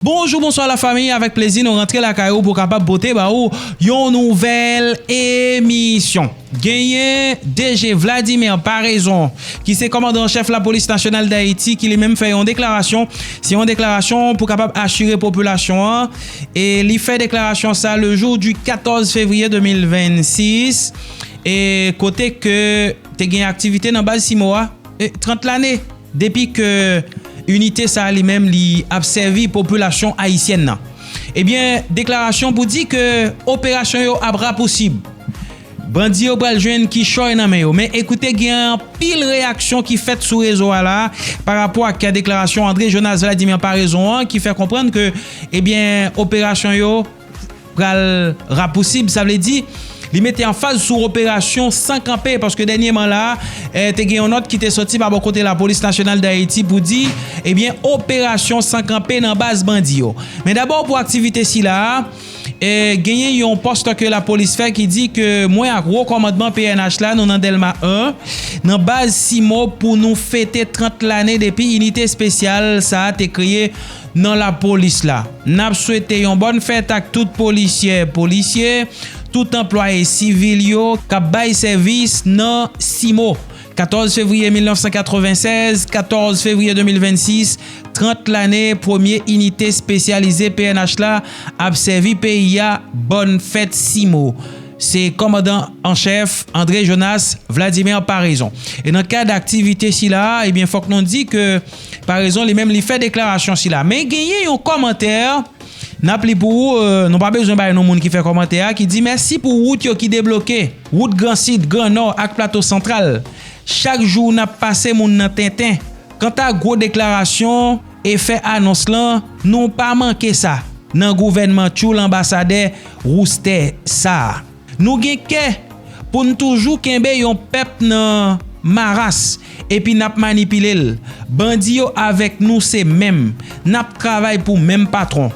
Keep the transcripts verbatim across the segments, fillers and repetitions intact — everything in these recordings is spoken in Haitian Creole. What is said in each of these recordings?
Bonjou, bonswa lafanmi, avèk plezi nou rantre lakay ou pou kapab pote ba ou yon nouvèl emisyon. Genyen D G Vladimir Paraison, ki se kòmandan an chèf Lapolis Nasyonal Dayiti, ki li menm fè yon deklarasyon. Se yon deklarasyon pou kapab asire popilasyon an. E li fè deklarasyon sa le jour du quatorze février deux mille vingt-six. E kote ke te gen aktivite nan baz Simo a, e trant lane depi ke inite sa a li menm li ap sèvi popilasyon ayisyèn nan. Ebyen, deklarasyon pou di ke operasyon yo ap rapousib. Bandi yo pral jwenn kichòy nan men yo. Men ekoute, gen anpil reyaksyon ki fèt sou rezo a la pa rapò ak deklarasyon André Jonas Vladimir Paraison an, ki fè konprann ke, ebyen, operasyon yo pral rapousib, sa vle di, li mete anfaz sou operasyon san kanpe, paske dènyèman la, eh, te gen yon nòt ki te soti pa bò kote Lapolis Nasyonal Dayiti pou di, ebyen, operasyon san kanpe nan baz bandi yo. Men dabò, pou aktivite sila a, eh, genyen yon pòs ke lapolis fè ki di ke mwen ak wo kòmandman P N H la, nou nan Dèlma en, nan baz Simo pou nou fete trant lane depi inite espesyal sa a te kreye nan lapolis la. N ap swete yon bòn fèt ak tout polisyè, polisye, tout anplwaye sivil yo k ap bay sèvis nan Simo. Katòz fevriye mil nèf san katrevennsèz, katòz fevriye de mil vennsis, trant lane premye inite espesyalize P N H la ap sèvi peyi a. Bòn fèt Simo. Se kòmandan an chèf André Jonas Vladimir Paraison. E nan kad aktivite sila a, ebyen, fòk nou di ke Paraison li menm li fè deklarasyon sila. Men genyen yon kòmantè, n ap li pou ou, euh, nou pa bezwen bay non moun ki fè kòmantè a, ki di mèsi pou wout yo ki debloke, wout Gran Sid, Gran Nò ak Plato Santral. Chak jou n ap pase moun nan tenten. Kanta gwo deklarasyon e fè anons lan, nou pa manke sa nan gouvènman tchoul anbasadè woustè sa a. Nou gen kè pou n toujou kenbe yon pèp nan maras epi n ap manipile l. Bandi yo avèk nou se menm. N ap travay pou menm patwon.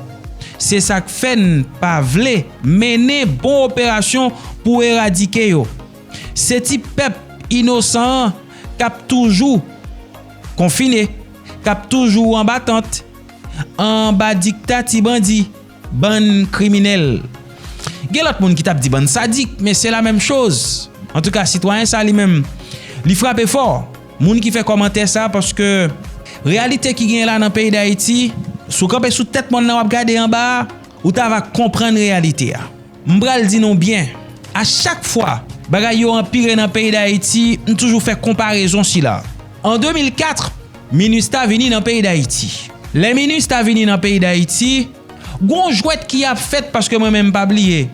Se sa k fè n pa vle mennen bon operasyon pou eradike yo. Se ti pèp inosan an k ap toujou konfine, k ap toujou anba tant, anba diktati bandi, bann kriminèl. Gen lòt moun ki t ap di bann sadik, men se la menm choz. Antouka, sitwayen sa li menm, li frape fò. Moun ki fè kòmantè sa, paske reyalite ki genyen la nan peyi Dayiti, si w kanpe sou tèt mòn nan, w ap gade anba a, ou ta va konprann reyalite a. M pral di nou byen, a chak fwa bagay yo anpire nan peyi Dayiti, m toujou fè konparezon sila. An de mil kat, Minustah vini nan peyi Dayiti. Lè Minustah vini nan peyi Dayiti, gon jwèt ki ap fèt, paske mwen menm, m pa bliye,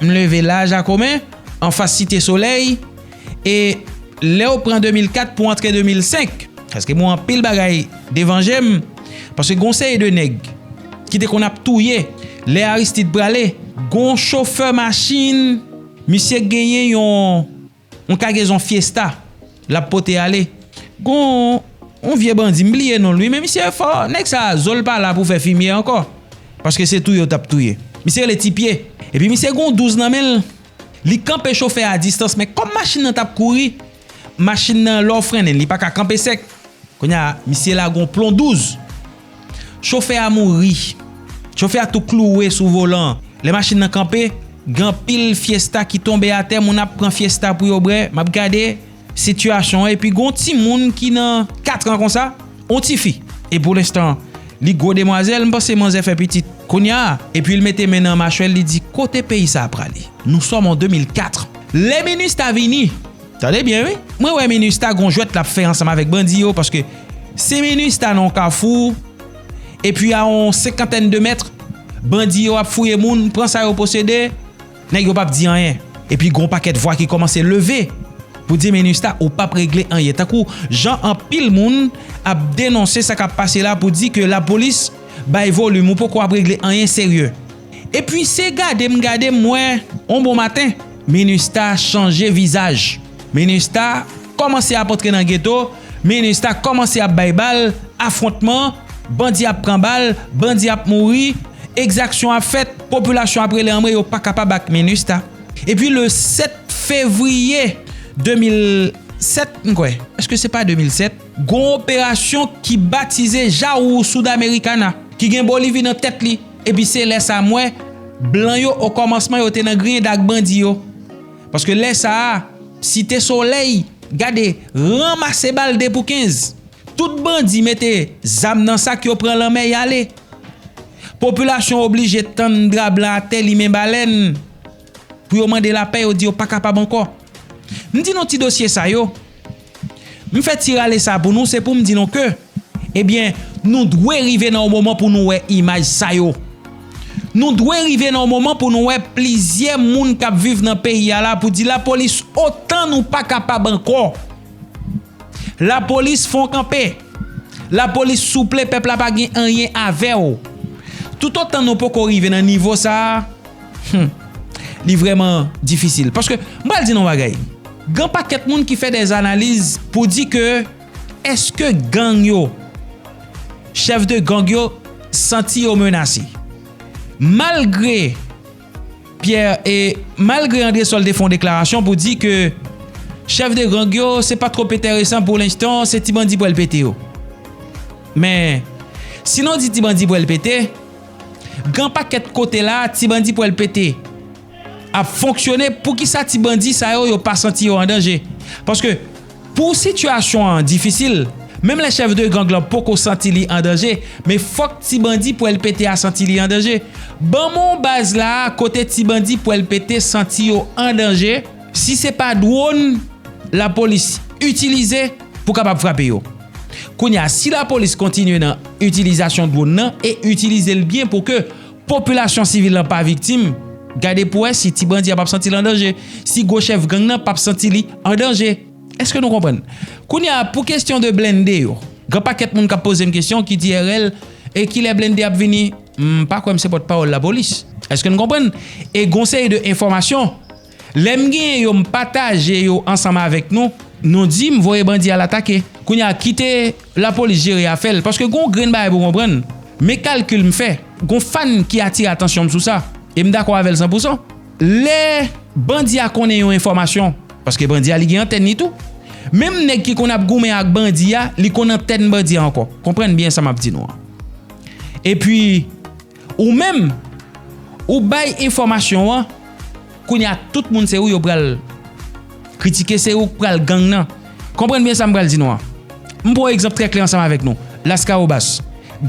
m leve Lajakomen, anfas Site Solèy, e lè w pran de mil kat pou antre de mil senk, paske m wè anpil bagay devan je m, paske gon seri de nèg ki te konn ap touye lè Aristide prale, gon chofè machin, misye genyen yon yon kagezon Fiesta l ap pote ale. Gon yon vye bandi, m bliye non l wi, men misye fò, nèg sa zo l pa la pou fè fimye ankò, paske se touye yo t ap touye. Misye rele Ti Pye. Epi misye gon douz nan men l. Li kanpe chofè a distans, men kòm machin nan t ap kouri, machin nan, lè w frennen l, li pa ka kanpe sèk. Kounye a, misye lage yon plon douz. Chofè a mouri. Chofè a tou klouwe sou volan. Lè machin nan kanpe, gen anpil Fiesta ki tonbe atè, moun ap pran Fiesta pou yo bwè. M ap gade sitiyasyon an, epi gon timoun ki nan kat an konsa, on tifi. E pou lenstan, li gwo demwazèl, m panse manzè fè pitit kounye a. Epi l mete men nan machwè l, li di, kote peyi sa a prale? Nous sommes en de mil kat. Lè Minustah vini, tande byen wi, mwen wè Minustah gon jwèt l ap fè ansanm avèk bandi yo, paske si Minustah nan yon kafou, epi a yon senkantèn de mèt, bandi yo ap fouye moun, pran sa yo posede, nèg yo p ap di anyen. Epi gon pakèt vwa ki kòmanse leve pou di Minustah ou p ap regle anyen. Tankou jan anpil moun ap denonse sa k ap pase la pou di ke lapolis bay volim, ou poko ap regle anyen serye. Epi se gade m gade m wè, on bon maten, Minustah chanje vizaj. Minustah kòmanse ap antre nan geto, Minustah kòmanse ap bay bal, afwontman, bandi ap pran bal, bandi ap mouri, egzaksyon ap fèt, popilasyon ap rele anmwe yo pa kapab ak Minustah. Epi le sèt fevriye de mil sèt, m kwè, èske se pa de mil sèt? Gon operasyon ki batize Jaou Sudamericana. ki gen Bolivi nan tèt li. Epi se lè sa a m wè blan yo okòmansman yo te nan griyen dak bandi yo. Paske lè sa a, Site Solèy, gade, ranmase bal de pou kenz. Tout bandi mete zam nan sak yo, pran lanmè y ale. Popilasyon oblije tann dra blan atè, limen balèn pou yo mande lapè, yo di yo pa kapab ankò. M di nou ti dosye sa yo, m fè ti rale sa pou nou, se pou m di nou ke, ebyen, nou dwe rive nan yon moman pou nou wè imaj sa yo. Nou dwe rive nan yon moman pou nou wè plizyè moun k ap viv nan peyi a la pou di lapolis otan nou pa kapab ankò. Lapolis fè w kanpe. Lapolis souple, pèp la pa gen anyen avè w. Toutotan nou poko rive nan nivo sa a, hmm, li vrèman difisil. Paske, m pral di nou yon bagay. Gen pakèt moun ki fè dè analiz pou di ke èske gang yo, chèf de gang yo santi yo menase? Malgre Pierre, e malgre André Sol te fè yon deklarasyon pou di ke chèf de gang yo, se pa twòp enteresan pou lenstan, se ti bandi pwèl pete yo. Men, si nou di ti bandi pwèl pete, gen pakèt kote la, ti bandi pwèl pete ap fonksyone, poukisa ti bandi sa yo, yo pa santi yo an danje? Paske pou sitiyasyon an difisil, menm lè chèf de gang lan poko santi li an danje, men fòk ti bandi pwèl pete a santi li an danje. Ban m yon baz la a kote ti bandi pwèl pete santi yo an danje, si se pa dwòn lapolis itilize pou kapab frape yo. Kounye a, si lapolis kontinye nan itilizasyon dwòn nan e itilize l byen pou ke popilasyon sivil lan pa viktim, gade pou wè si ti bandi a p ap santi l an danje, si gwo chèf gang nan p ap santi li an danje. Èske nou konprann? Kounye a, pou kesyon de blende yo, gen pakèt moun k ap poze m kesyon ki di, R L, e kilè blende ap vini? M pa kwè m se pòtpawòl lapolis. Èske n konprann? E gon seri de enfòmasyon, lè m genyen yo, m pataje yo ansanm avèk nou. Nou di m voye bandi al atake. Kounye a, kite lapolis jere afè l. Paske gon grenn bagay pou konprann. Men kalkil m fè. Gon fan ki atire atansyon m sou sa. E m dakò avè l san pou san. Lè bandi a konnen yon enfòmasyon, paske bandi a li gen antèn li tou. Menm nèg ki konn ap goumen ak bandi a, li konn antèn bandi a ankò. Konprann byen sa m ap di nou an. Epi, ou menm, ou bay enfòmasyon an, kounye a tout moun se ou yo pral kritike, se ou k pral gang nan. Konprann byen sa m pral di nou an. M pran yon egzanp trè klè ansanm avèk nou. Laskawobas.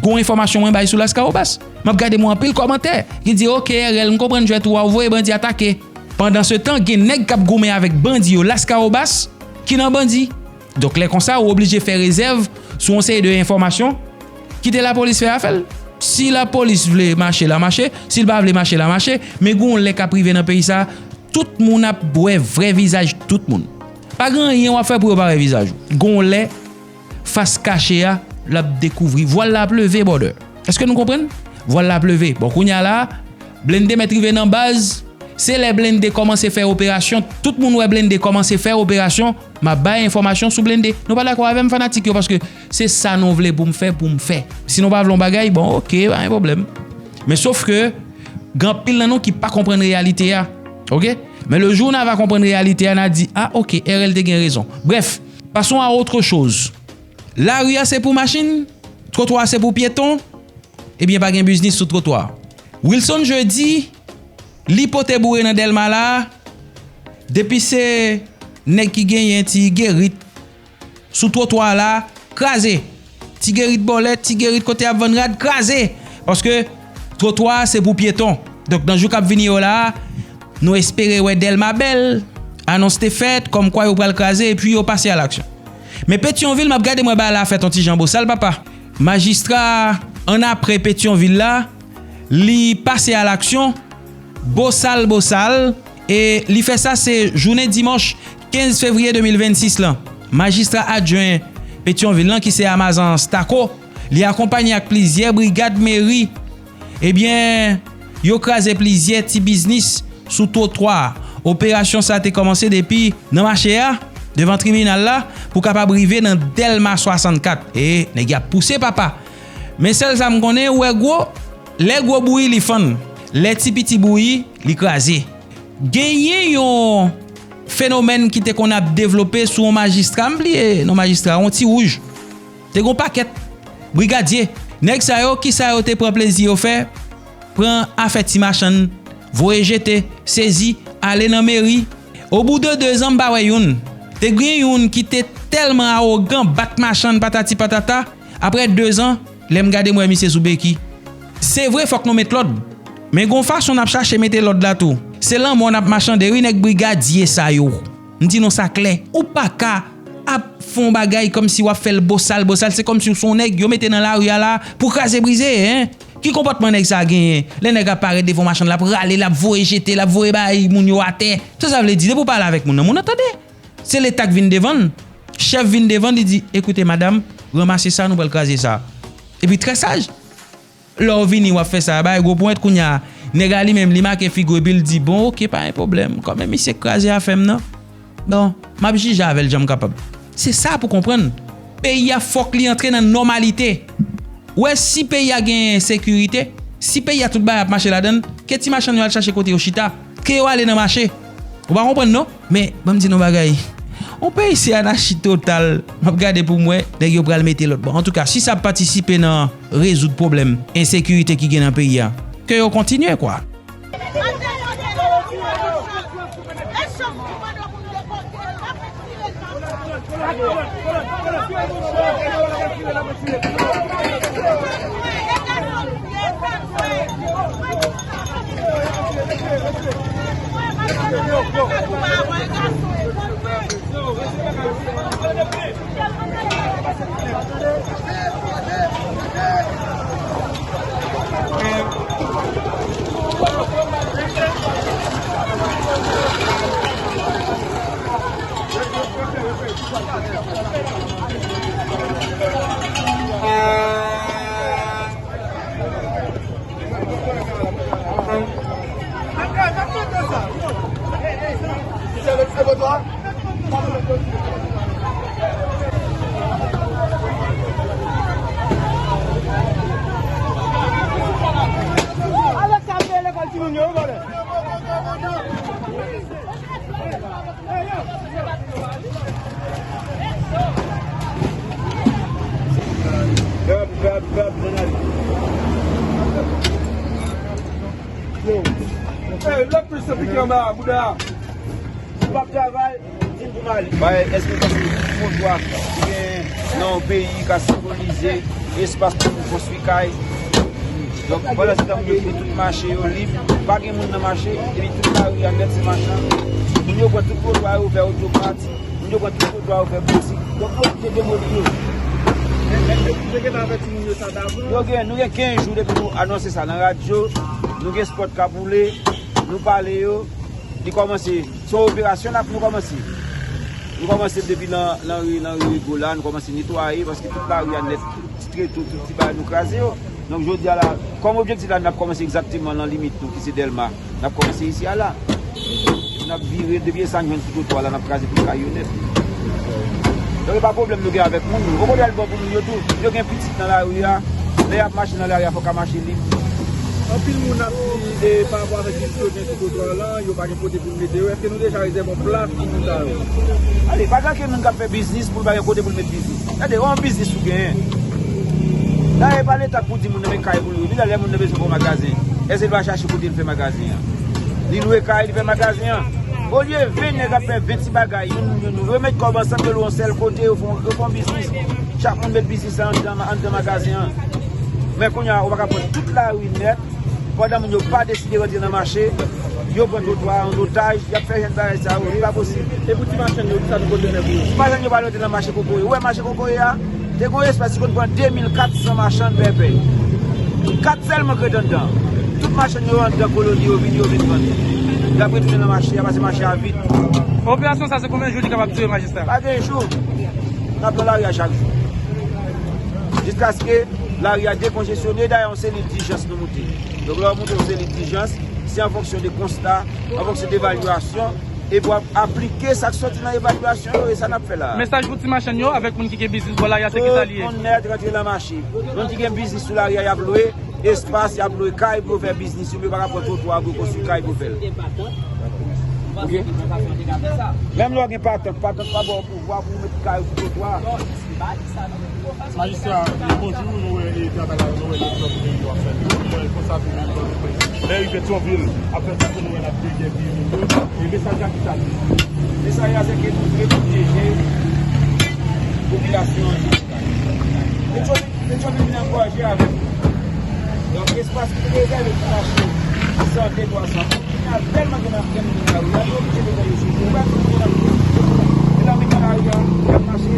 Gon enfòmasyon mwen bay sou Laskawobas. M ap gade mwen anpil kòmantè ki di, "Ok, R L, m konprann jwèt ou a, ou voye bandi atake." Pandansetan, gen nèg k ap goumen avèk bandi yo Laskawobas ki nan bandi. Donk, lè konsa, ou oblije fè rezèv sou yon seri de enfòmasyon. Kite lapolis fè afè l. Si lapolis vle mache, l a mache. Si l pa vle mache, l a mache. Men gon lè k ap rive nan peyi sa, tout moun ap wè vrè vizaj tout moun. Pa gen anyen w ap fè pou yo pa wè vizaj ou. Gon lè, fas kache a, l ap dekouvri. Vwal la ap leve, brother. Èske nou konprann? Vwal la ap leve. Bon, kounye a la, blende mèt rive nan baz. Se lè blende kòmanse fè operasyon, tout moun wè blende kòmanse fè operasyon, m ap bay enfòmasyon sou blende. Nou pa dakò avè m, fanatik yo, paske se sa nou vle pou m fè, pou m fè. Si nou pa vle yon bagay, bon, ok, pa gen pwoblèm. Men sof ke, gen anpil nan nou ki pa konprann reyalite a. Ok? Men le jou n a va konprann reyalite a, n a di, ah, ok, R L te gen rezon. Brèf, passons à autre chose. Lari a se pou machin, twotwa a se pou pyeton, ebyen pa gen biznis sou twotwa. Wilson Jeudi, li pote boure nan Dèlma la, depi se nèg ki genyen ti gerit sou twotwa la, kraze. Ti gerit bòlèt, ti gerit kote y ap vann rad, kraze. Paske twotwa a se pou pyeton. Donk nan jou k ap vini yo la, nou espere wè Dèlma bèl, anons te fèt, kòmkwa yo pral kraze, epi yo pase a laksyon. Men Petyonvil, m ap gade mwen bagay la fèt yon ti jan bosal, papa. Majistra an apre Petyonvil la, li pase a laksyon, bosal, bosal, e li fè sa se jounen dimanch kenz fevriye de mil vennsis lan. Majistra adjwen Petyonvil lan, ki se Amazan Stako, li akonpanye ak plizyè brigad meri, ebyen, yo kraze plizyè ti biznis sou twotwa a. Operasyon sa te kòmanse depi nan mache a, devan tribinal la, pou kapab rive nan Dèlma swasannkat. E nèg y ap pouse, papa. Men sèl sa m konnen, ou wè gwo, lè gwo bouyi, li fann. Lè ti piti bouyi, li kraze. Genyen yon fenomèn ki te konn ap devlope sou yon majistra, m bliye non majistra, yon ti wouj. Te gon pakèt brigadye Nèg sa yo, kisa yo te pran plezi yo fè? Pran afè ti machann, voye jete, sezi, ale nan meri. Obou de dezan, m pa wè youn. Te gen youn ki te tèlman awogan, bat machann, patati patata. Apre dezan, lè m gade, m wè misye sou beki. Se vre, fòk nou met lòd. Men gon fason n ap chache mete lòd la tou. Se lanmò n ap machande, wi, nèg brigadye sa yo. M di nou sa klè. Ou pa ka ap fè yon bagay kòmsi w ap fè l bosal, bosal. Se kòmsi w se yon nèg yo mete nan lari a la pou kraze brize, en. Ki konpòtman nèg sa genyen? Lè nèg ap parèt devan machann, l ap rale, l ap voye jete, l ap voye bay moun yo atè. Sa sa vle di? Depi w pale avèk moun nan, moun nan tande. Se Leta k vin devan l. Chèf vin devan l, li di, "Ekoute, madanm, ranmase sa, nou pral kraze sa." Epi trè saj. Lè w vini, w ap fè sa, bay gwo pwent, kounye a, nèg la li menm, li make figi w, epi l di, "Bon, oke, pa gen pwoblèm. Kòm misye kraze afè m nan, bon, m ap jije avè l jan m kapab." Se sa pou konprann. Peyi a fòk li antre nan nòmalite. Ou wè, si peyi a gen sekirite, si peyi a tout bagay ap mache ladan l, ke ti machann yo al chache kote yo chita, ke yo ale nan mache. Ou pa konprann non? Men, ban m di nou bagay. On peyi se anachi total. M ap gade pou m wè, nèg yo pral mete lòd bò. Antouka, si sa ap patisipe nan rezoud pwoblèm ensekirite ki gen nan peyi a, ke yo kontinye, kwa. Gad, gad, gad, gad. Yo. Ey, lòt plis se pike anba, bouda. Si w p ap travay, di m pou m ale. Bay, èske w panse twotwa ki gen nan yon peyi ka senbolize espas pou moun konstwi kay? Donk, pandan se tan moun yo kite tout mache yo lib, pa gen moun nan mache, epi tout lari a nèt se machann. Moun yo pran tout twotwa yo fè otopat, moun yo pran tout twotwa yo fè boutik. Donk, nou oblije demoli yo. Men, men, men, nou te gentan avèti moun yo sa davan. Yo gen, nou gen kenz jou depi nou anonse sa nan radyo. Nou gen spòt k ap woule, nou pale yo. Li kòmanse, se yon operasyon n ap, nou kòmanse. Nou kòmanse depi nan, nan ri, nan ri Rigo la, nou kòmanse netwaye, paske tout lari a nèt, ti treto, tout ti bagay nou kraze yo. Donk, jodi a la, kòm objektif la, n ap kòmanse egzakteman nan limit nou, ki se Dèlma. N ap kòmanse isi a la. Epi n ap vire, depi e sa n jwenn sou twotwa la, n ap kraze tout kay yo nèt. Donk, e pa pwoblèm nou gen avèk moun yo. Okontrè, li bon pou moun yo tou. Yo gen pitit nan lari a. Lè y ap mache nan lari a, fòk yo mache lib. Anpil moun ap di, e, pa rapò avèk pitit yo gen sou twotwa la, yo pa gen kote pou yo mete yo. Èske nou deja rezève yon plas pou moun sa yo? Ale, pa gen ankenn moun k ap fè biznis pou l pa gen kote pou l met biznis. Gade, yon biznis ou genyen. Dayè, e pa Leta k pou di moun nan men kay pou l louwe. Pi talè, lè moun nan bezwen fè yon magazen, èske l va chache kote l fè magazen an? Li lwe kay, li fè magazen an. Olye ven nèg ap fè ven ti bagay, youn, youn, youn. Yo met kòb ansanm, yo lwe yon sèl kote, yo fè yon, yo fè yon biznis. Chak moun met biznis la anndan, anndan magazen an. Men kounye a, ou pa ka pran tout lari nèt, pandan moun yo pa deside rantre nan mache, yo pran twotwa an otaj, y ap fè jèn bagay sa yo, li pa posib. E pou ti machann yo, kisa nou pote nan men pou yo? Ti machann yo pa rantre nan mache Kokoye. Ou wè mache Kokoye a? Te gon espas ki konn pran de mil kat san machann pèpè. Kat sèlman k ret anndan. Tout machann yo anndan koloni yo vini, yo vin vann. Y ap retounen nan mache a, paske mache a vid. Operasyon sa se konbyen jou li kapab dire, majistra? Pa gen jou. N ap nan lari a chak jou. Jiskaske lari a dekonjesyone, dayè yon seli dijans nou moute. Donk lè w moute yon seli dijans, se an fonksyon de konsta, an fonksyon de evalyasyon, epi w ap aplike sa k soti nan evalyasyon yo, e sa n ap fè la a. Mesaj pou ti machann yo avèk moun ki gen biznis bò lari a, se kisa li ye? Tout moun nèt rantre nan mache. Moun ki gen biznis sou lari a, y ap lwe espas, y ap lwe kay pou yo fè biznis yo, men yo pa ka pran twotwa pou yo konstwi kay pou yo fè l. Ok. Menm lè w gen patant, patant pa ba w pouvwa pou w met kay ou sou twotwa. Majistra, bonjou, nou wè eta bagay, nou wè lòt lòt peyi yo ap fè. Nou wè konsa tou menm lòt peyi. Lè rive Petyonvil, ap fè sa ke nou wè n ap peye byen moun yo. E mesaj la ki sa li? Mesaj la se ke nou vle pwoteje popilasyon an. Petyonvil, Petyonvil vin an gòje avèk nou. Donk, espas ki te rezève pou mache san, de, twa san moun, kounye a tèlman gen nan, gen moun nan lari a, nou oblije degaje sou yo. Ou pa gen moun nan, yo nan mitan lari a, y ap mache,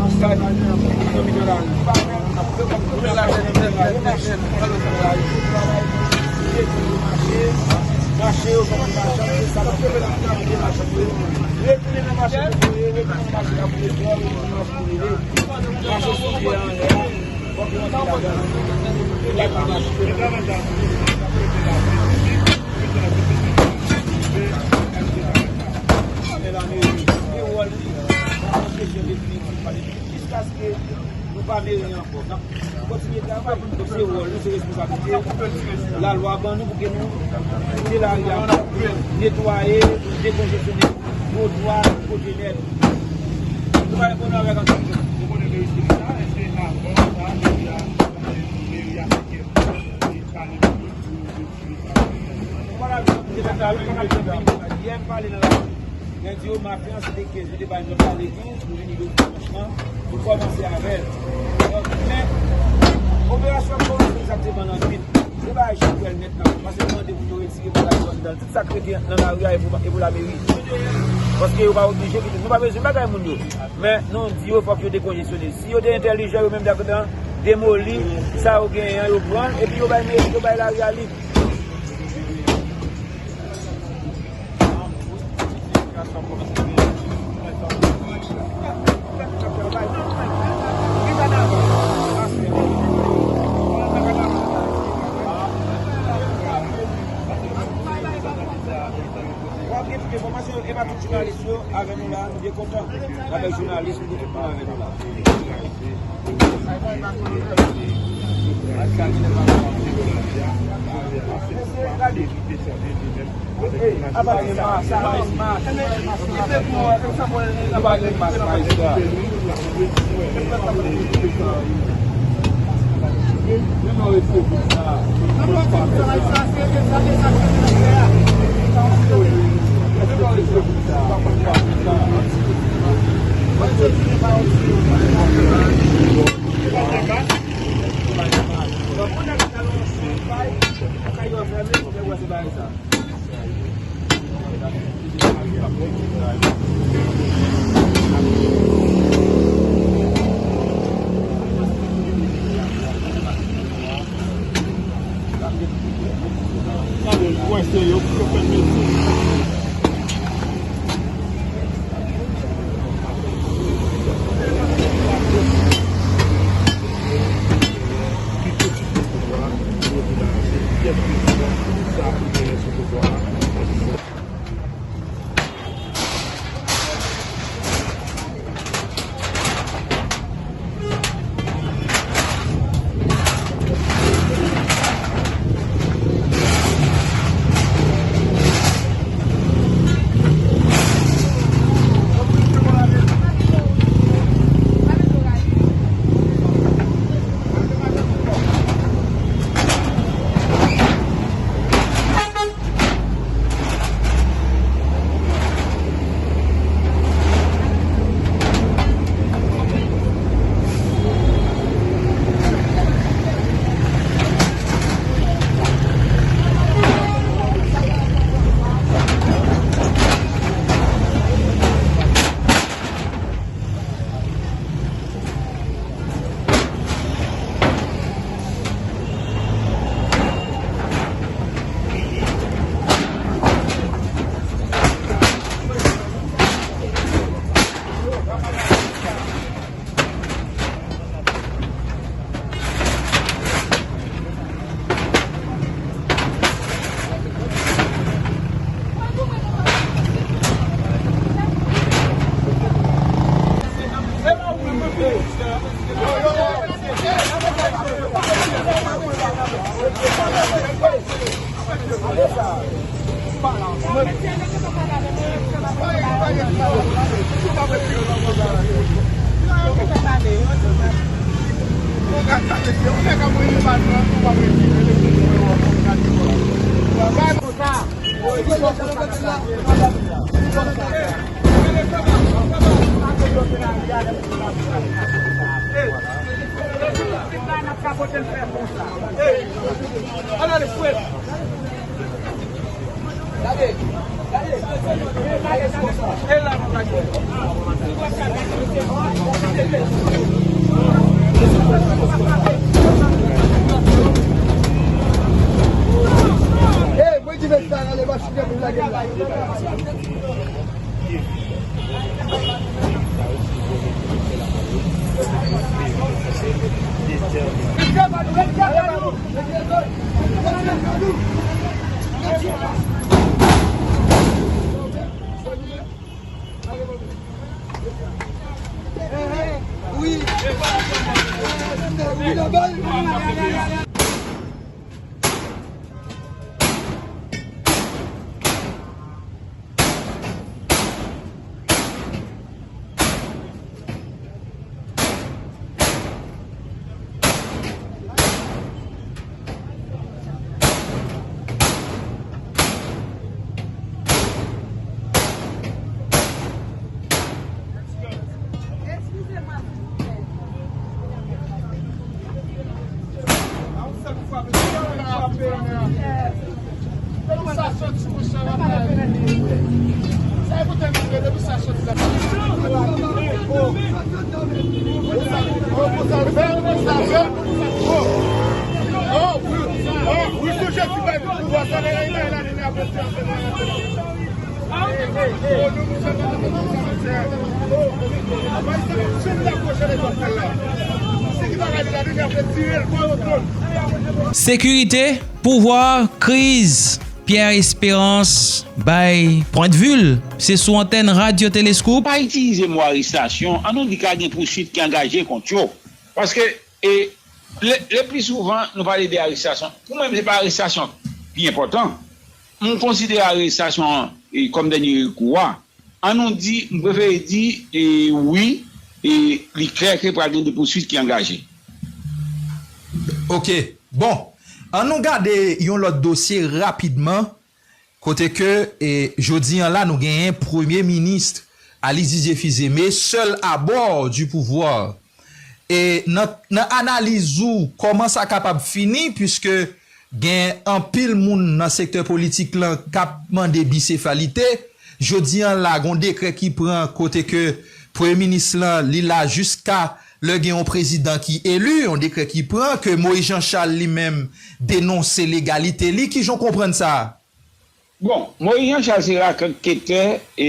ansanm, yo nan mitan lari. Yo pa fè, yo pa fè, yo mache, yo travay, yo mache, mache, yo fè mache, sa k ap fè mache, yo retounen nan mache pou yo ye, retounen nan mache la pou yo fè, retounen nan mache pou yo ye. Mache sou pye anlè a. Jiskaske nou pa meri ankò. N ap kontinye travay. Se wòl nou, se responsablite lalwa ban nou pou ke nou kite lari a, netwaye, dekonjesyone twotwa, kote nèt. Nou pa gen pwoblèm avèk ansanm. Ou konnen meri sa, èske avan sa, meri a, meri a te gen, li pale pou yo, pou yo, pou yo, yè m pale nan lari. Lendi yo maten an, se te kenz, yo te bay nòt la legliz, nou vini yo dimanch lan, nou kòmanse avè l. Donk, men, operasyon ap kòmanse egzakteman nan uit. Se bagay Jacques Welnet nan, paske nou mande pou yo retire bagay yo anndan l. Tout sa k rete nan lari a, e pou, e pou lameri. Paske yo pa oblije kite. Nou pa bezwen bagay moun yo. Men, nou di yo, fòk yo dekonjesyone. Si yo te entèlijan, yo menm t ap gentan demoli sa yo genyen an, yo pran l, epi yo bay meri, yo bay lari a lib. W ap gen tout enfòmasyon yo, e pa tout jounalis yo avè nou la, nou byen kontan. Avèk jounalis, nou gen tout moun avè nou la. Sekirite, pouvwa, kriz. Pierre Espérance bay pwendvi l. Se sou antèn Radyo Teleskop. Pa itilize mo arestasyon, an nou di ka gen pouswit ki angaje kont yo. Paske, e, le, le pli souvan, nou pale de arestasyon. Pou mwen, se pa arestasyon ki enpòtan. M konsidere arestasyon an, e, kòm dènye rekou a. An nou di, m prefere di, e, wi, e, li klè ke pral gen de pouswit ki angaje. Ok. Bon, an nou gade yon lòt dosye rapidman, kote ke, e, jodi an la, nou genyen Premye Minis Alice Didier Fils-Aimé, seul à bord du pouvoir. E nan, nan analiz ou, kòman sa kapab fini, piske gen anpil moun nan sektè politik lan k ap mande bisefalite. Jodi an la, gon dekrè ki pran kote ke premye minis lan, li la jiska lè gen yon prezidan ki eli, yon dekrè ki pran, ke Moïse Jean Charles li menm denonse legalite li. Kijan w konprann sa? Bon, Moïse Jean Charles se raketè, e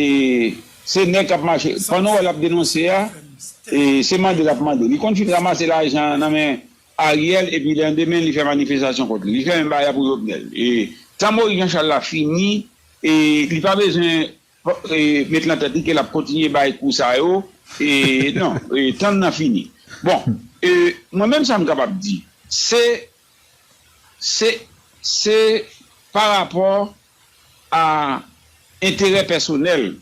se nèg k ap mache. Pandan w wè l ap denonse a, e se mande l ap mande. Li konn fin ranmase lajan nan men Ariel, epi lè demen, li fè manifestasyon kont li. Li fè menm bagay la pou Jovenel. E tan Moïse Jean Charles la fini, e li pa bezwen, e, met nan tèt li ke l ap kontinye bay kou sa yo. E non, e, tan nan fini. Bon, e, mwen menm sa m kapab di, se, se, se pa rapò a enterè pèsonèl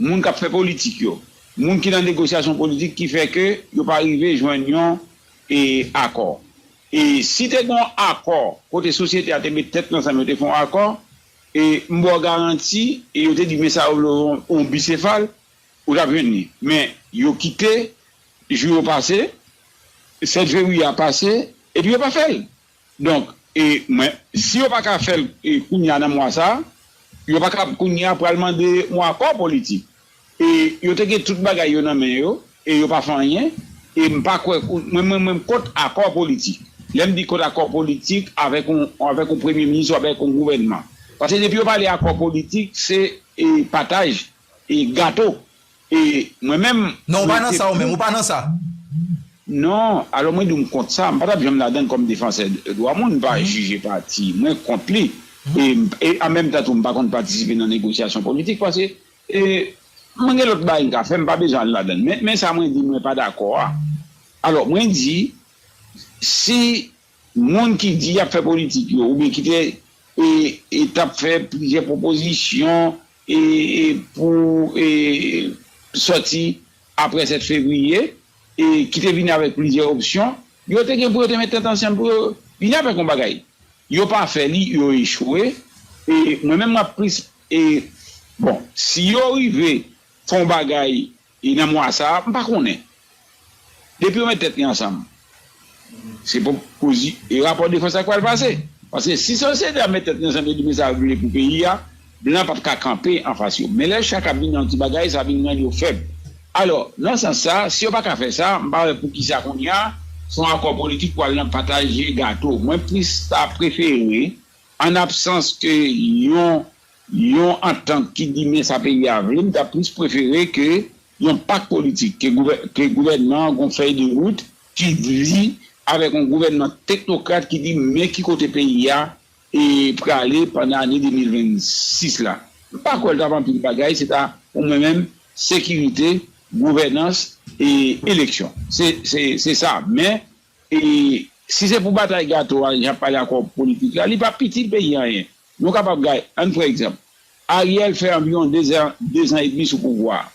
moun k ap fè politik yo, moun ki nan negosyasyon politik ki fè ke yo pa rive jwenn yon, e, akò. E si te gen yon akò kote sosyete a te met tèt l ansanm, yo te fè yon akò, e m ba w garanti, e yo te di men sa yo vle yon, yon bisefal, ou t ap jwenn li. Men yo kite, jou yo pase, sèt fevriye a pase, epi yo pa fè l. Donk, e mwen, si yo pa ka fè l, e, kounye a nan mwa sa a, yo pa ka kounye a pral mande yon akò politik. E yo te gen tout bagay yo nan men yo, e yo pa fè anyen, e m pa kwè, mwen, mwen, mwen, m kont akò politik. Lè m di kont akò politik avèk yon, avèk yon premye minis ou avèk yon gouvènman. Paske depi yo pale akò politik, se, e, pataj, e, gato. E mwen menm, non, ou pa nan sa ou menm, ou pa nan sa. Non, alò mwen di w m kont sa, m pa t ap janm ladan l kòm defansè de dwa moun, m pa jije pati, mwen kont li. E, e an menm tan tou, m pa konn patisipe nan negosyasyon politik, paske, e, mwen gen lòt bagay m ka fè, m pa bezwen al ladan l. Men, men sa mwen di, mwen pa dakò a. Alò, mwen di, si moun ki di y ap fè politik yo, oubyen ki te, e, e, t ap fè plizyè pwopozisyon, e, e, pou, e, sòti apre sèt fevriye, e, ki te vini avèk plizyè opsyon, Yo te gen pou yo te met tèt ansanm pou yo vini avèk yon bagay. Yo pa fè li, yo echwe. E mwen menm, m ap plis, e, bon, si yo rive fè yon bagay e nan mwa sa a, m pa konnen. Depi yo met tèt li ansanm, se pou, pou zi- e rapò defans la k pral pase. Paske si sosyete a met tèt li ansanm, yo di men sa yo vle pou peyi a, blan p ap ka kanpe anfas yo. Men lè chak ap vin nan yon ti bagay, sa vin rann yo fèb. Alò, nan sans sa, si yo pa ka fè sa, m pa wè poukisa kounye a, se yon akò politik pou al nan pataje gato. Mwen plis ta prefere, an absans ke yon, yon antant ki di men sa peyi a vle, m ta plis prefere ke yon pak politik, ke gouvè- ke gouvènman an gon fèy de wout ki di avèk yon gouvènman teknokrat ki di men ki kote peyi a e prale pandan ane de mil vennsis la. M pa kwè l t ap anpil bagay, se ta pou mwen menm, sekirite, gouvènans e eleksyon. Se, se, se sa. Men, e, si se pou batay gato a, jan ap pale akò politik la, li p ap itil peyi a anyen. Nou kapab gade, ann pran egzanp. Ariel fè anviwon de zan, de zan edmi sou pouvwa a.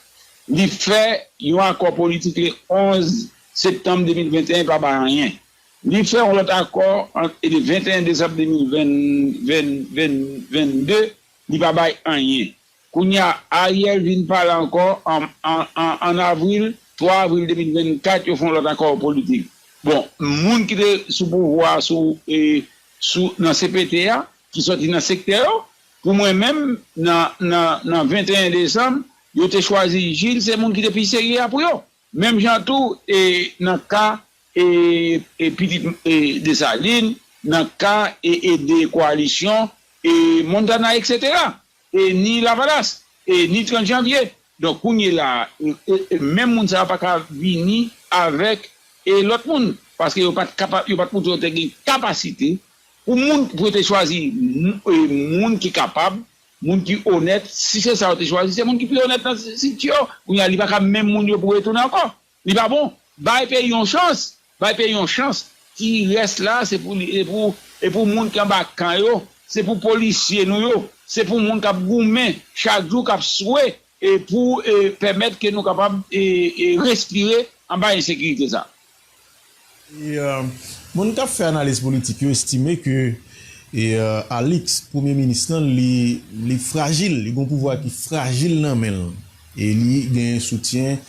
Li fè yon akò politik le onz septanm de mil venteyen, pa bay anyen. Li fè yon lòt akò ant, e, le venteyen desanm de mil ven, ven, ven, vennde, li pa bay anyen. Kounye a, Ariel vin pale ankò an, an, an, an avril, twa avril de mil vennkat, yo fè yon lòt akò politik. Bon, moun ki te sou pouvwa a, sou, e, sou, nan C P T a, ki sòti nan sektè yo, pou mwen menm, nan, nan, nan venteyen desanm, yo te chwazi Gilles, se moun ki te pi serye a pou yo. Menm jan tou, e, nan ka, e, e, pitit, e, Desalin, nan ka, e, e, de kowalisyon, e, Montana, etsetera, e, ni Lavalas, e, ni trant janvye. Donk, kounye la, e, e, e, menm moun sa yo pa ka vini avèk, e, lòt moun, paske yo pa t kapab, yo pa t montre yo te gen kapasite pou moun, pou yo te chwazi moun, e, moun ki kapab, moun ki onèt. Si se sa yo te chwazi, se moun ki pi onèt nan siksesyon yo. Kounye a, li pa ka menm moun yo pou retounen ankò. Li pa bon. Bay peyi yon chans. Bay peyi yon chans. Ki rès la, se pou li, e pou, e pou moun ki anba kan yo, se pou polisye nou yo, se pou moun k ap goumen chak jou, k ap swe, e pou, e, pèmèt ke nou kapab, e, e, respire anba ensekirite sa. E, euh, moun k ap fè analiz politik yo estime ke, e, euh, Alix, premye minis lan, li, li frajil, li gon pouvwa ki frajil nan men l. E li gen soutyen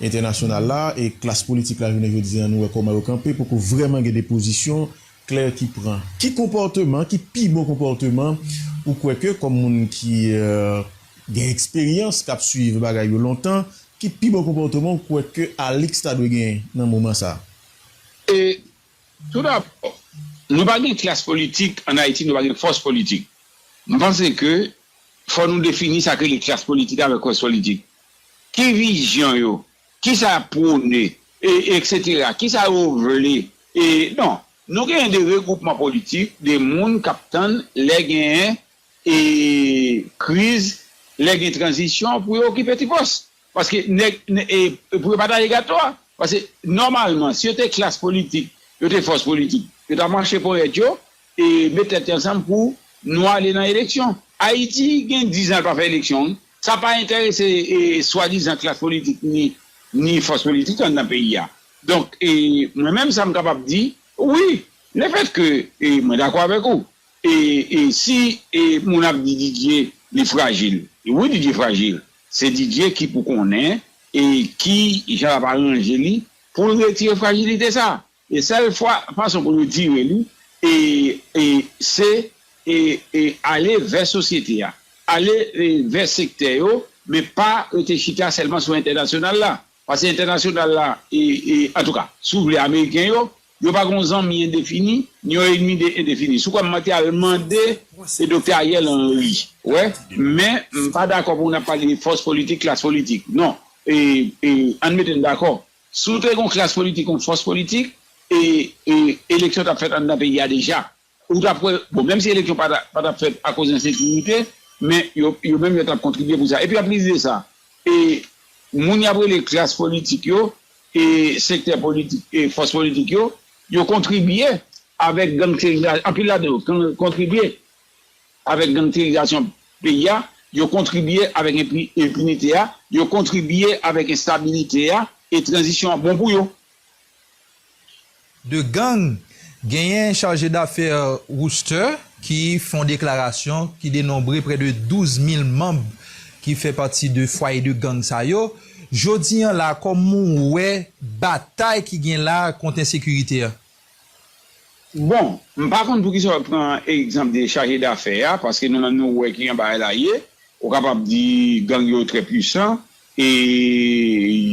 entènasyonal la, e klas politik la, jounen jodi a, nou wè kòman yo kanpe, poko vrèman gen de pozisyon klè ki pran. Ki konpòteman, ki pi bon konpòteman ou kwè ke kòm moun ki, euh, gen eksperyans, k ap swiv bagay yo lontan, ki pi bon konpòteman ou kwè ke Alix ta dwe genyen nan moman sa a? E, toudabò, nou pa gen klas politik ann Ayiti, nou pa gen fòs politik. M panse ke fò nou defini sa k rele klas politik avèk fòs politik. Ki vizyon yo? Kisa y ap pwone? E, etsetera. Kisa yo vle? E, non, nou genyen de regwoupman politik, de moun k ap tann lè genyen, e, kriz, lè gen tranzisyon pou yo okipe ti pòs. Paske nèg, nè- e, e pou yo pataje gato a. Paske nòmalman, si yo te klas politik, yo te fòs politik, yo ta mache ponyèt yo e met tèt yo ansanm pou nou ale nan eleksyon. Ayiti gen diz an l pa fè eleksyon, wi. Sa pa enterese, e, swadizan klas politik ni, ni fòs politik anndan peyi a. Donk, e, mwen menm, sa m kapab di, wi, lefètke, e, mwen dakò avèk ou, e, e si, e, moun ap di Didier li frajil, e wi, Didier frajil. Se Didier ki pou konnen, e, ki jan l ap aranje li pou l retire frajilite sa. E sèl fwa, fason pou l retire li, e, e, se, e, e, ale vè sosyete a, ale, e, vè sektè yo, men pa rete chita sèlman sou entènasyonal la. Paske entènasyonal la, e, e, antouka, si w vle, ameriken yo, yo pa gon zanmi endefini, ni yon enmi de endefini. Si w kwè m manti, al mande, e, doktè Ariel Henry. Wè, men m pa dakò pou n ap pale de fòs politik, klas politik. Non. E, e, ann mete n dakò. Si w te gon klas politik, yon fòs politik, e, e, eleksyon t ap fèt anndan peyi a deja. Ou t ap wè, bon, menm si eleksyon pa t ap, pa t ap fèt akoz ensekirite, men yo, yo menm yo t ap kontribye pou sa. Epi anplis de sa, e, moun y ap rele klas politik yo, e, sektè politik, e, fòs politik yo, yo kontribye avèk gangsterizasyon, anpil ladan yo kon- kontribye avèk gangsterizasyon peyi a, yo kontribye avèk enpi- enpinite a, yo kontribye avèk enstabilite a, e tranzisyon an bon pou yo. de gang, genyen chaje dafè Wooster ki fè yon deklarasyon ki denonbre prè de douz mil manm ki fè pati de fwaye de gang sa yo. Jodi an la, kòman w wè batay ki gen la kont ensekirite a? Bon, m pa konn poukisa w pran egzanp de chaje dafè a, paske nou menm nou wè ki jan bagay la ye. Ou kapab di gang yo trè pwisan e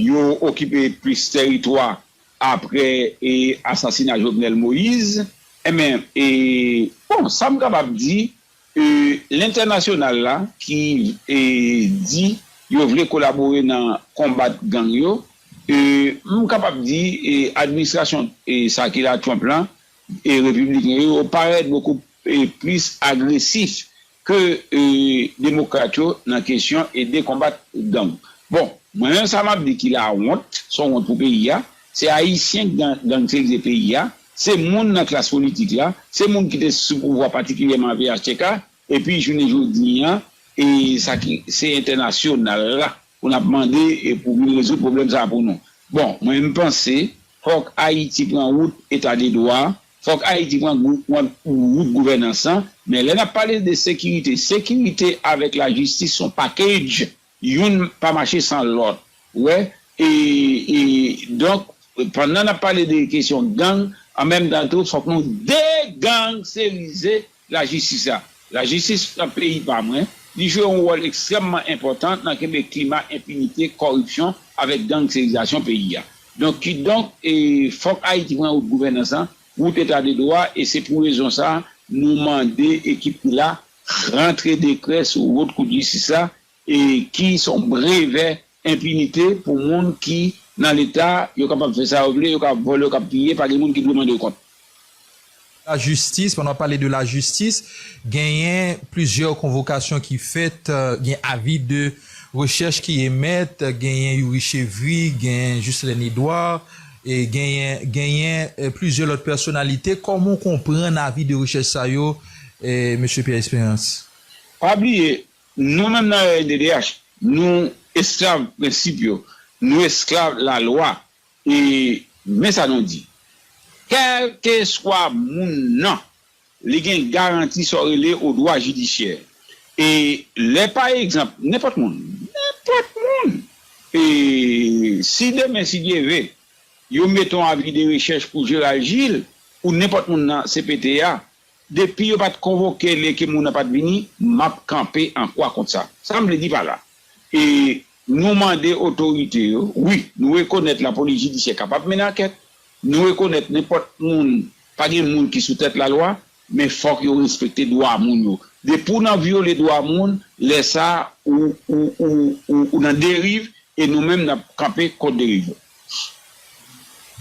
yo okipe plis tèritwa apre e asasina Jovenel Moïse. Enben, e, bon, sa m kapab di, e, lentènasyonal la ki e, di yo vle kolabore nan konbat gang yo, e, m kapab di e, administrasyon e, sa ki la Trump lan e repibliken yo, yo parèt bokou e, plis agresif ke e, demokrat yo nan kesyon ede konbat gang. Bon, mwen menm sa m ap di ki lawont, se yon wont pou peyi a, se ayisyen k gang, gangsterize peyi a, se moun nan klas politik la, se moun ki te sou pouvwa patikilyèman an P H T K, epi jounen jodi an, e sa ki se entènasyonal la pou n ap mande e pou vin rezoud pwoblèm sa a pou nou. Bon, mwen m panse fòk Ayiti pran wout eta de dwa, fòk Ayiti pran wout gouvènans lan, men lè n ap pale de sekirite, sekirite avèk lajistis se yon package, youn pa mache san lòt. Ou wè, e, e, donk, pandan n ap pale de kesyon gang, an menm tan tou, fòk nou degangsterize lajistis la. Lajistis nan peyi pa mwen, li jwe yon wòl ekstrèmman enpòtan nan kenbe klima enpinite, kòripsyon avèk gangsterizasyon peyi a. Donk, kidonk, e, fòk Ayiti pran wout gouvènans lan, wout eta de dwa, e se pou rezon sa a, nou mande ekip ki la rantre dekrè sou wot kout jistis la, e ki se yon brevè enpinite pou moun ki nan Leta, yo kapab fè sa yo vle, yo ka vòlè, yo ka piye, pa gen moun ki dwe mande yo kont. Lajistis, pandan w ap pale de lajistis, genyen plizyè konvokasyon ki fèt, gen avi de rechèch ki emèt, genyen Youri Chevry, genyen Jucelène Edouard, e genyen, genyen plizyè lòt pèsonalite. Kòman w konprann avi de rechèch sa yo, mesye Pierre Espérance? Pa bliye, nou menm nan R N D D H, nou esklav prensip yo, nou esklav lalwa. E men sa nou di, kèlkeswa moun nan, li gen garanti sa w rele o dwa jidisyè. E lè pa egzanp, nenpòt moun, nenpòt moun, e si demen, si Dye ve, yo mete yon avi de rechèch pou Gérald Gilles ou nenpòt moun nan C P T a, depi yo pa t konvoke l e ke moun nan pa t vini, m ap kanpe an kwa kont sa. Sa m vle di pa la, e nou mande otorite yo, wi, nou rekonèt lapolis jidisyè kapab mennen ankèt, nou rekonèt nenpòt moun, pa gen moun ki sou tèt lalwa, men fòk yo respekte dwa moun yo. Depi w nan vyole dwa moun, lè sa ou, ou, ou, ou, ou nan deriv, e nou menm n ap kanpe kont deriv yo.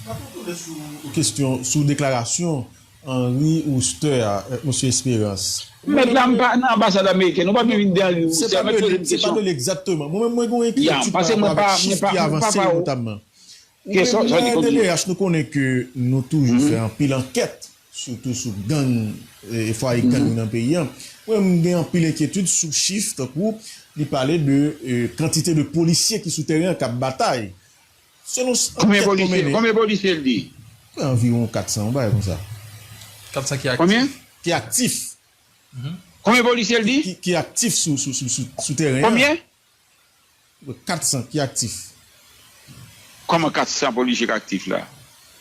N ap retounen sou kesyon, sou deklarasyon Henri Wooster a, mesye Espérance. Mèt la, m pa nan anbasad ameriken, nou pa vin de Henri Wooster, mèt poze m kesyon. Se pa de li egzakteman. Mwen menm, mwen gen yon enkyetid pa rapò avèk chif ki avanse, notamman. Ou menm nan R N D D H, nou konnen ke nou toujou fè anpil ankèt, sitou sou gang, e fwaye gang yo nan peyi a. Mwen menm, m gen anpil enkyetid sou chif, tankou li pale de kantite de polisye ki sou teren an k ap batay. Selon ankèt nou mennen. Konbyen polisye l di? Anviwon kat san, yon bagay konsa. Kat san ki aktif. Konbyen? Ki aktif. Konbyen polisye l di? Ki, ki aktif sou, sou, sou, sou, sou teren an. Konbyen? Kat san ki aktif. Kòman kat san polisye k aktif la?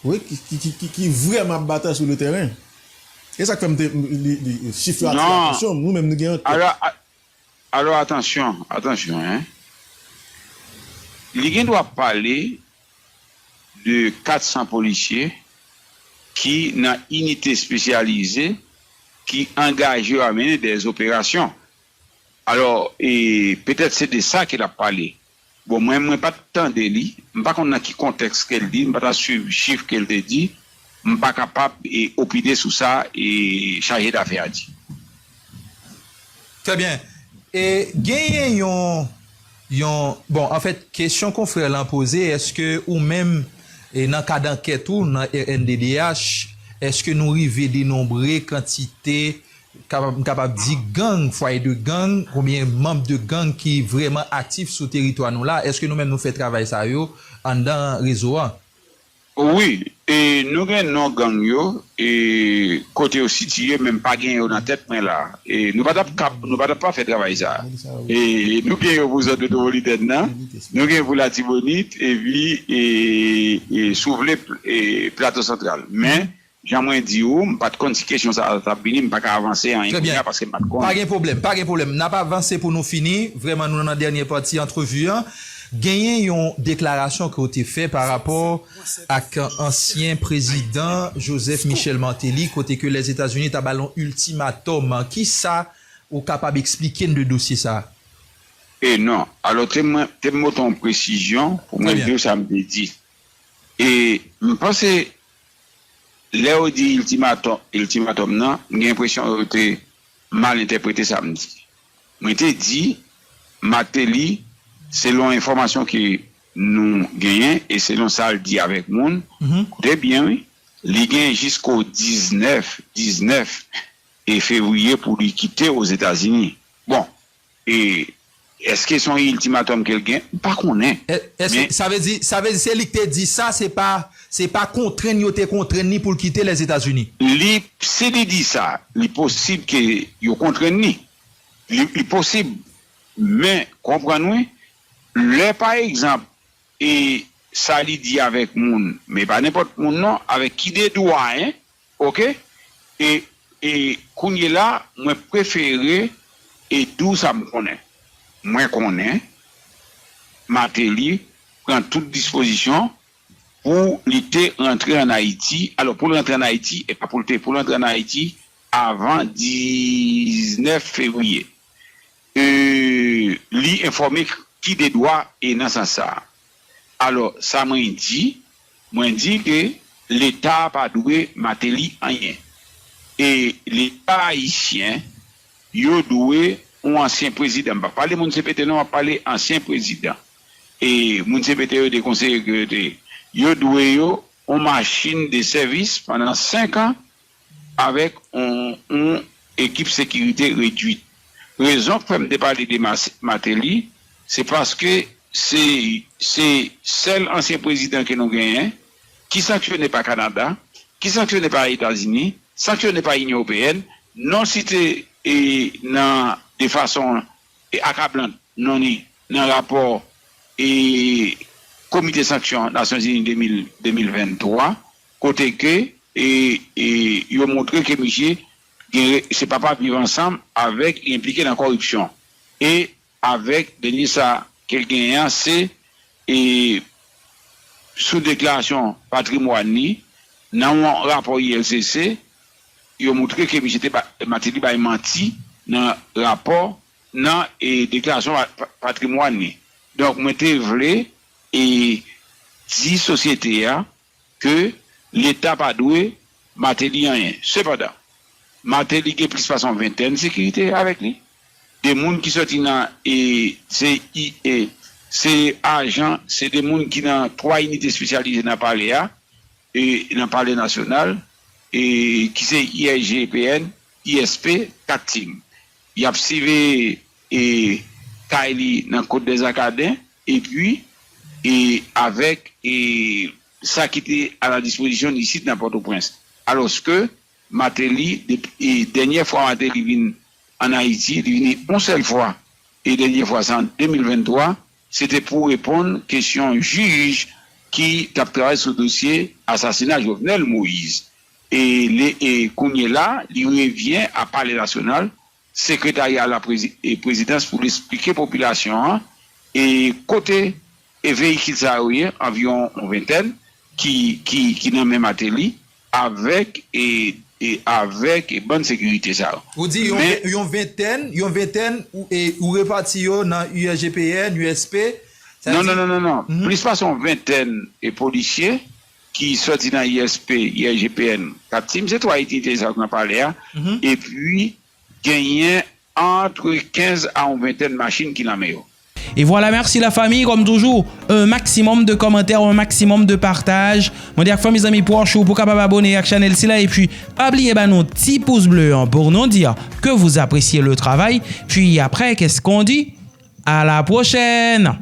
Wi, ki, ki, ki, ki, ki vrèman ap batay sou le teren. E sa k fè m te, li, li, chif yo atire atansyon m, nou menm nou gen ankèt. Alò, atansyon, atansyon, en. Li gen dwa pale de kat san polisye ki nan inite espesyalize ki angaje yo a mennen dè operasyon. Alò, e, petèt se de sa ke l ap pale. Bon, mwen, mwen pa t tande li, m pa konn nan ki kontèks ke l di, m pa ta swiv chif ke l te di, m pa kapab e, opine sou sa e chaje dafè a di. Trè byen. E genyen yon, yon, bon, anfèt, kesyon konfrè lan poze, èske ou menm, e nan kad ankèt ou nan R N D D H, èske nou rive denonbre kantite, kapab, m kapab di, gang, fwaye de gang, konbyen manm de gang ki vrèman aktif sou teritwa nou la? Èske nou menm nou fè travay sa yo anndan rezo a? Wi, e nou gen non gang yo, e kote yo sitiye, men m pa gen yo nan tèt mwen la. E nou pa t ap kab, nou pa t ap pa fè travay sa. E nou gen yo pou zòn metwopolitèn nan, nou gen pou Latibonit, epi e, e, si w vle, e, Plato Santral. Men, jan mwen di w, m pa t konn si kesyon sa a t ap vini, m pa ka avanse anyen kounye a paske m pa t konnen. Pa gen pwoblèm, pa gen pwoblèm. N ap avanse pou nou fini. Vrèman, nou nan dènye pati antrevi an. Genyen yon deklarasyon ke w te fè pa rapò ak ansyen prezidan Joseph Michel Martelly, kote ke Lèzetazini ta ba l yon iltimatòm. Kisa ou kapab eksplike n de dosye sa a? E non. Alò, te mwen, te m pote yon presizyon pou mwen di w sa m te di. E m panse, lè yo di iltimatòm, iltimatòm nan, m gen enpresyon yo te mal entèprete sa m di. Mwen te di, Martelly, selon enfòmasyon ke nou genyen e selon sa l di avèk moun, koute byen, wi, li gen jisko diznèf, diznèf e fevriye pou li kite Ozetazini. Bon, e èske se yon iltimatòm ke l gen? M pa konnen. Èske sa vle di, sa vle di se li k te di sa, se pa, se pa kontrenn yo te kontrenn li pou l kite Lèzetazini? Li, si li di sa, li posib ke yo kontrenn li. Li, li posib. Men, konprann wi, lè pa egzanp, e sa li di avèk moun, men pa nenpòt moun non, avèk ki de dwa, en, oke? E, e kounye la, mwen prefere e di w sa m konnen. Mwen konnen Martelly pran tout dispozisyon pou li te rantre ann Ayiti. Alò, pou l rantre ann Ayiti, e pa pou l te, pou l rantre ann Ayiti avan diznèf fevriye. E, li enfòme ki de dwa e nan sans sa a. Alò, sa mwen di, mwen di ke Leta pa dwe Martelly anyen. E Leta ayisyen, yo dwe yon ansyen prezidan. M pa pale moun C P T non, m ap pale ansyen prezidan. E moun C P T yo te konseye ke yo te, yo dwe yo yon machin de sèvis pandan senk an avèk yon, yon ekip sekirite redwit. Rezon k fè m te pale de Mas-, Martelly, se paske se, se sèl ansyen prezidan ke nou genyen ki sanksyone pa Kanada, ki sanksyone pa Etazini, sanksyone pa Inyon Ewopeyèn, non site e nan, de fason e akablan non li nan rapò e Komite Sanksyon Nasyonzini de mil, de mil venntwa, kote ke e, e yo montre ke misye gen, se papa Viv Ansanm avèk li enplike nan kòripsyon. E avèk dènye sa ke l genyen an, se e sou deklarasyon patrimwàn li, nan yon rapò I L C C, yo montre ke misye te ba-, Martelly bay manti nan rapò, nan e deklarasyon pa-, pa-, patrimwàn li. Donk, mwen te vle e di sosyete a ke Leta pa dwe Martelly anyen. Sepandan, Martelly gen plis pase yon ventèn sekirite avèk li. De moun ki sòti nan e, se, e, se ajan, se de moun ki nan twa inite espesyalize nan palè a, e, nan palè nasyonal, e, ki se I S G P N, I S P, kat tim. Y ap siveye e, kay li nan Côte des Arcadins, epi e, avèk e, sa ki te a la dispozisyon li isit nan Pòtoprens. Alòske Martelly, depi, e, dènyè fwa Martelly vin ann Ayiti, li vini yon sèl fwa, e dènyè fwa se an de mil venntwa, se te pou reponn kesyon jij ki t ap travay sou dosye asasina Jovenel Moïse. E, le, e kounye la, li revyen a Palè Nasyonal, Sekretarya la Prezi-, e Prezidans pou l esplike popilasyon an e kote e veyikil sa yo ye, anviwon yon ventèn, ki, ki, ki nan men Martelly, avèk e, e avèk e bann sekirite sa yo. Ou di yon, men ve-, yon ventèn, yon ventèn, ou, e, ou repati yo nan U S G P N, U S P, sa vle di... Non, non, non, non, non. Mhm. Plis pase yon ventèn e polisye ki sòti nan I S P, I S G P N, kat tim, se twa inite sa yo k nan palè a, mhm, epi genyen ant kenz a yon ventèn machin ki nan men yo. E vwala, mèsi la fami, kòm toujou, un maximum de kòmantè, un maximum de partaj. Mwen di ak fanmi, zanmi, pwòch ou pou kapab abòne ak chanèl sila, epi pa bliye ba nou ti pous ble an pou nou di ke vous appréciez le travail. Puis après, qu'est-ce qu'on dit? À la prochaine!